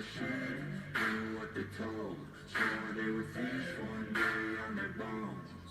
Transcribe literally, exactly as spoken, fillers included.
Sheep knew what they told. Swore they would feast one day on their bones.